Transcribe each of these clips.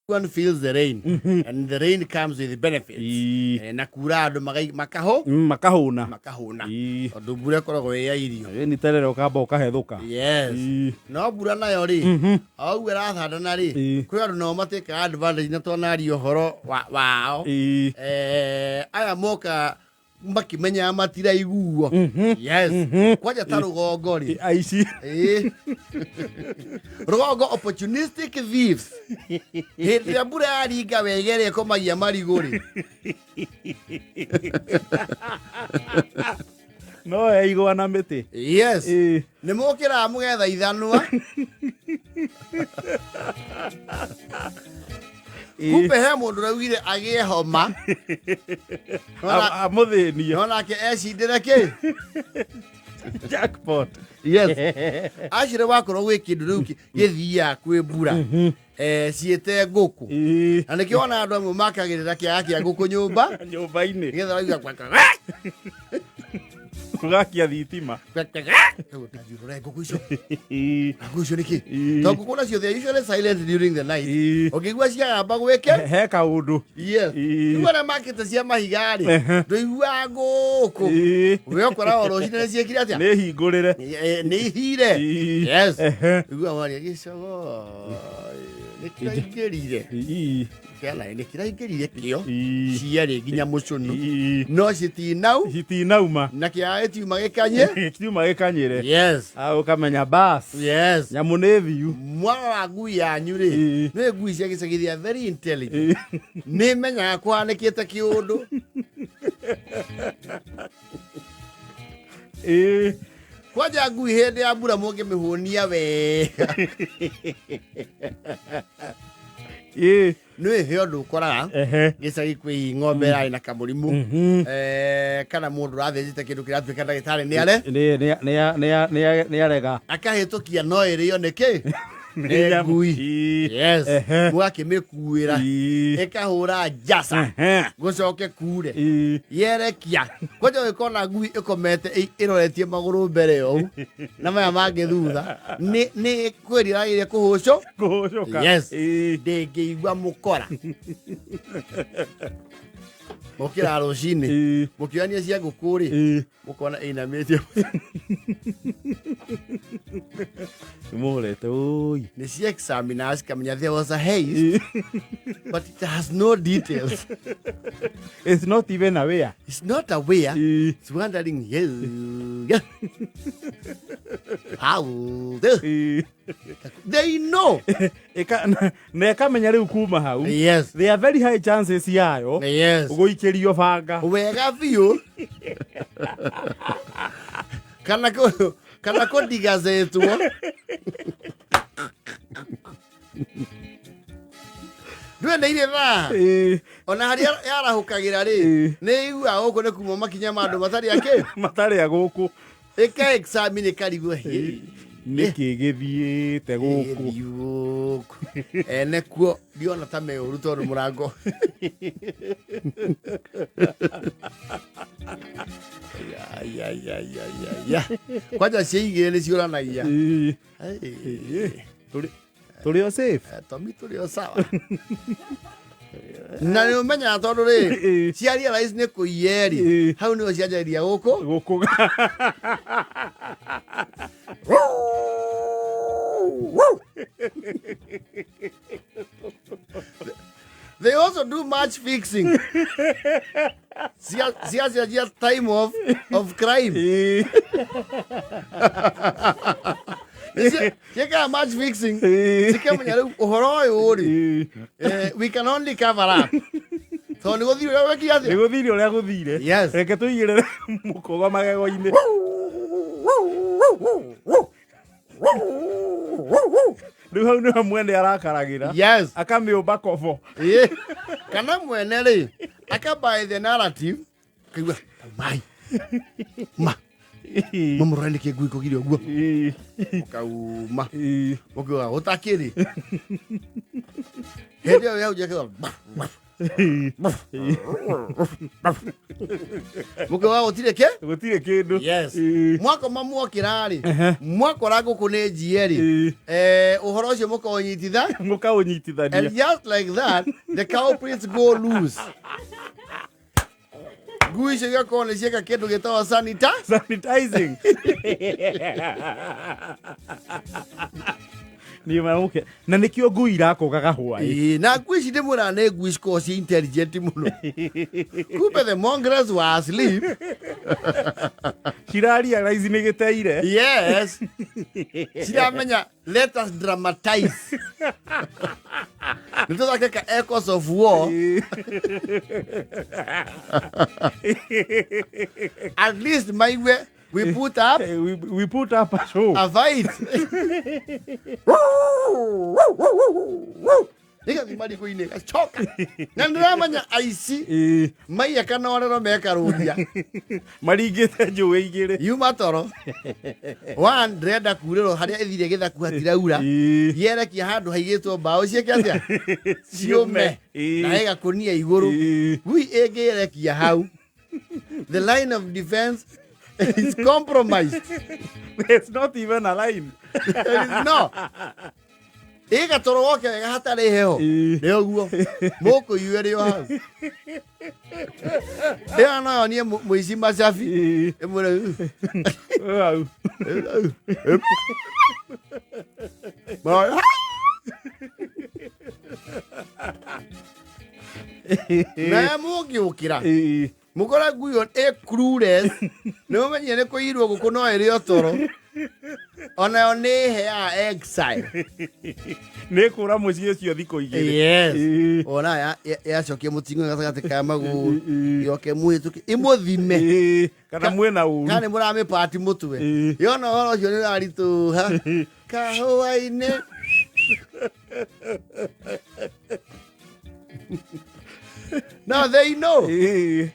Everyone feels the rain and the rain comes with benefits. Na kura andũ makaho Makahũna. Makahũna. Tondũ mbura ĩkoragwo ĩ ya irio. Ĩni terere ũkamba ũkahethũka. Yes. No mbura nayo rĩ, o ũguo ĩrathandana rĩ, kwĩ andũ nao matĩkaga advantage na twanaria ũhoro wao. Aya moka makimenyaga matiraiguo. Yes, kwanja ta rũgongo rĩ. Aici. Ĩĩ. Rũgongo, opportunistic thieves. Hĩndĩ ĩrĩa mbura yaringa wega ĩrĩa ĩkomagia marigũ rĩ, No eigwa na mĩtĩ. Yes. Nĩ mũkĩraga mũgetha ithanwa. Kumbe he mũndũ ũraugire agĩe homa. Amũthĩnie. No nake ecindĩre kĩ? Jackpot. Yes, acire wakorwo gwĩ kĩndũ rĩu gĩthiaga kwĩ mbura, ciĩte ngũkũ. Na nĩkĩo ona andũ amwe makagĩrĩra kĩaga kĩa ngũkũ nyũmba. Nyũmba-inĩ. Nĩgetha rauga kwa Ũgakia thitima. Ũrore ngũkũ icio. Ngũkũ icio nĩkĩ? Tondũ ngũkũ nacio, they are usually silent during the night. Ũngĩigua ciagamba gwĩke he kaũndũ. Yes. Rĩu arĩa makĩte cia mahiga rĩ, ndũiguaga ngũkũ. We ũkora o rũcinĩ nĩ ciĩkire atĩa? Nĩ hingũrĩre. Nĩ ihire. Yes. Ũiguaga waria gĩcogo nĩ kĩraingĩrire. Kĩana nĩ kĩraingĩrire kĩo. Cierĩ nginya mũcũnũ. No citinau. Citinauma. Na kĩaga gĩtiuma gĩkanye. Gĩtiuma gĩkanyĩre. Yes. Ah, ũkamenya bas. Yes. Nyamũ nĩ thiu. Mwana wa ngui yanyu rĩ, nĩ ngui cia gĩcagi, they are very intelligent. Nĩ menyaga kũhanĩkĩte kĩũndũ. Kwanja ngui hĩndĩ ya mbura mũngĩmĩhũnia wega, nĩ he ũndũ ũkoraga gĩcagi kwĩ ng'ombe yarĩ na kamũrimũ, kana mũndũ ũrathĩnjĩte kĩndũ kĩratuĩka ndagĩtarĩ nĩ are Nĩ arega. Akahĩtũkia no ĩrĩo nĩ kĩ? Nĩ nyamũ. Ngui. Yes. Mũgakĩmĩkuĩra, ĩkahũra njasa, gũcoke kure. Yerekia kwanja ũgĩkona ngui ĩkomete ĩroretie magũrũ mbere ũũ na maya mangĩ thutha, nĩ kwĩri ĩragĩire kũhũcũ. Kũhũcũka. Yes. Ndĩngĩigua mũkora mũkĩra rũcinĩ mũkĩonia cia ngũkũ rĩ, mũkona ĩinamĩtie. Mũhũrĩte ũi. Nĩ cia examiner cikamenya there was a haze, but it has no details. It's not even aware. It's not aware. It's wondering, yeah, how they know. Na ĩkamenya rĩu kuma hau there are very high chances yayo gũikĩrio banga. Wega biũ, kana kũndigazetwo. Ndwendeire thaa ona harĩa yarahũkagĩra rĩ, nĩ iguaga gũkũ nĩ kuma makinya ma andũ matarĩ akĩ matarĩ a gũkũ. Ĩka examine ĩkarigwo. Nĩkĩ gĩthiĩte gũkũ? Gĩthiĩ gũkũ ene kuo ndiona ta me ũru tondũ mũrango. Ya, ya, ya, ya, ya, ya. Kwanja cia igĩrĩ nĩ ciũranagia. Ĩĩ. Tũrĩ o safe. Tomi tũrĩ o sawa na nĩ ũmenyaga tondũ rĩ, cia realize nĩ kũiye rĩ, hau nĩho cianjagĩria gũkũ. Gũkũ. They also do match fixing. Cia cia time of crime. Ciĩkaga match fixing. Cikamenya rĩu ũhoro ũyũ rĩ, we can only cover up. Tondũ nĩ gũthire ũrĩa wekire Nĩ atĩa? Gũthire ũrĩa gũthire. Yes. Reke tũigĩrĩre mũkogo magego-inĩ. Rĩu hau nĩho mwene arakaragĩra. Yes. Akamĩũmba kobo. Ĩĩ. Kana mwene rĩ, akabuy the narrative, kaigua mai ma mamũrore nĩkĩ ngui kũgire ũguo, ũkauma ũkiuga gũtakĩrĩ hĩndĩ ĩyo yahunjia kĩo. Mũkĩoga gũtirĩ kĩ Gũtirĩ kĩndũ. Yes. Mwakoma mwokĩra-rĩ, mwakora ngũkũ nĩ njie-rĩ, ũhoro ũcio mũkaũnyititha Mũkaũnyitithania. And just like that, the culprits go loose. Ngui icio igakorwo nĩ cieka kĩndũ gĩtagwo sanita Sanitizing. Niĩ maũke na nĩkĩo ngui irakũgaga hwaĩ. Ĩĩ, na ngui ici ndĩmwĩraga nĩ ngui cikoragwo ci intelligent mũno. Kumbe the mongrels were asleep. Cirarealize nĩ gĩteire. Yes, ciramenya, let us dramatize, nĩ tũthake ka Echoes of War. At least maigue we put up We put up a show. A fight. Ĩgathiĩ marigũ-inĩ gacoka na ndĩramenya aici maiya kanorero mekarũria. Maringĩte njũĩ igĩrĩ. Yuma toro one ndĩrenda kurĩrwo harĩa ĩthire gĩthaku hatiraura. Yerekia handũ haigĩtwo mbaũ ciĩke atĩa? Ciũme. Na ĩgakũnia igũrũ. Ngui ĩngĩrekia hau, the line of defense is compromised. It's not even a line. There is no ĩgatoro woke wega hatarĩ heho. Nĩ ũguo mũkũiyue rĩ o hau ĩyo no yonie mũici macabi. Ĩmwĩre Hau. Na mũngĩũkĩra mũkora ngui ĩyo ĩ clueless, nĩ mũmenyire nĩ kũirwo ngũkũ no ĩrĩ o toro onayo nĩ ĩheaga exile. Nĩ kũra mũciĩ ũcio thikũ igĩrĩ. Yes. Ona yacokia mũtingo gatagatĩ ka magũrũ, yoke mũhĩtũke ĩmũthime. Kana mwĩna ũru. Kana nĩ mũramĩpati mũtwe. Yona ũhoro ũcio nĩ ũraritũha kahũa-inĩ. Now they know. They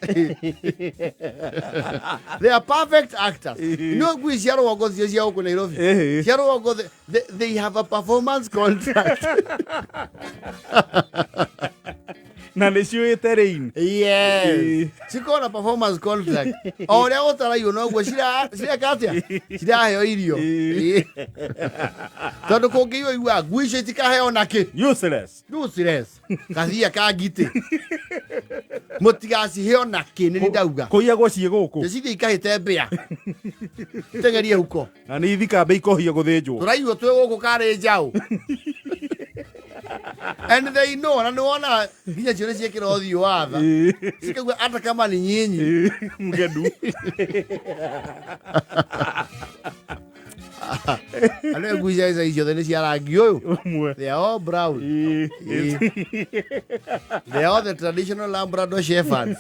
are perfect actors. No ngui cia rũgongo cio cia gũkũ Nairobi. Cia rũgongo they have a performance contract. Na nĩ ciũĩ terrain. Yes. Cikoragwo na performance contract. O ũrĩa gũtaraiywo noguo cireka atĩa? Ciraheo irio. Tondũ kũngĩiywo igua ngui icio itikaheo nakĩ. Useless. Useless. Kathia ka ngitĩ. Mũtigaciheo nakĩ nĩ ndauga. Kũiyagwo ciĩ gũkũ. Cithiĩ ikahĩte mbĩa. Teng'erie huko. Na nĩ ithikambe ikohio gũthĩnjwo. Tũraiywo twĩ gũkũ karĩ njaũ. And they know, na nĩ wona nginya cio nĩ ciĩkĩra ũthiũ wa tha. Cikaigua hata kama ni nyinyi. Mũgendu. Andũ ngui cia ici ciothe nĩ cia rangi ũyũ. Ũmwe. They are all brown. They are all the traditional Labrador Shepherds.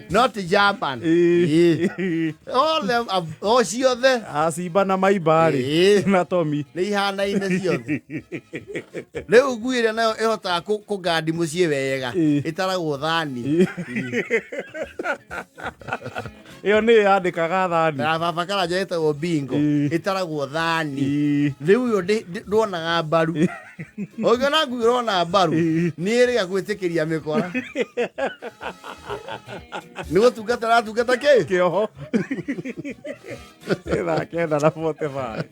Not German. All them are, all ciothe. Acimba na maimbarĩ na Tommy. Nĩ ihanaine ciothe. Rĩu ngui ĩrĩa nayo ĩhotaga kũgandi mũciĩ wega ĩtaragwo thani. Ĩyo nĩ yandĩkaga thani. Na baba Karanja ĩtagwo bingo. Ĩtaragwo thani. Rĩu ũyũ ndwonaga mbaru. Ũngĩona ngui ũrona mbaru nĩ ĩrĩga gwĩtĩkĩria mĩkora. Nĩ gũtungata aratungata kĩ? Kĩoho. Thaa 9:45.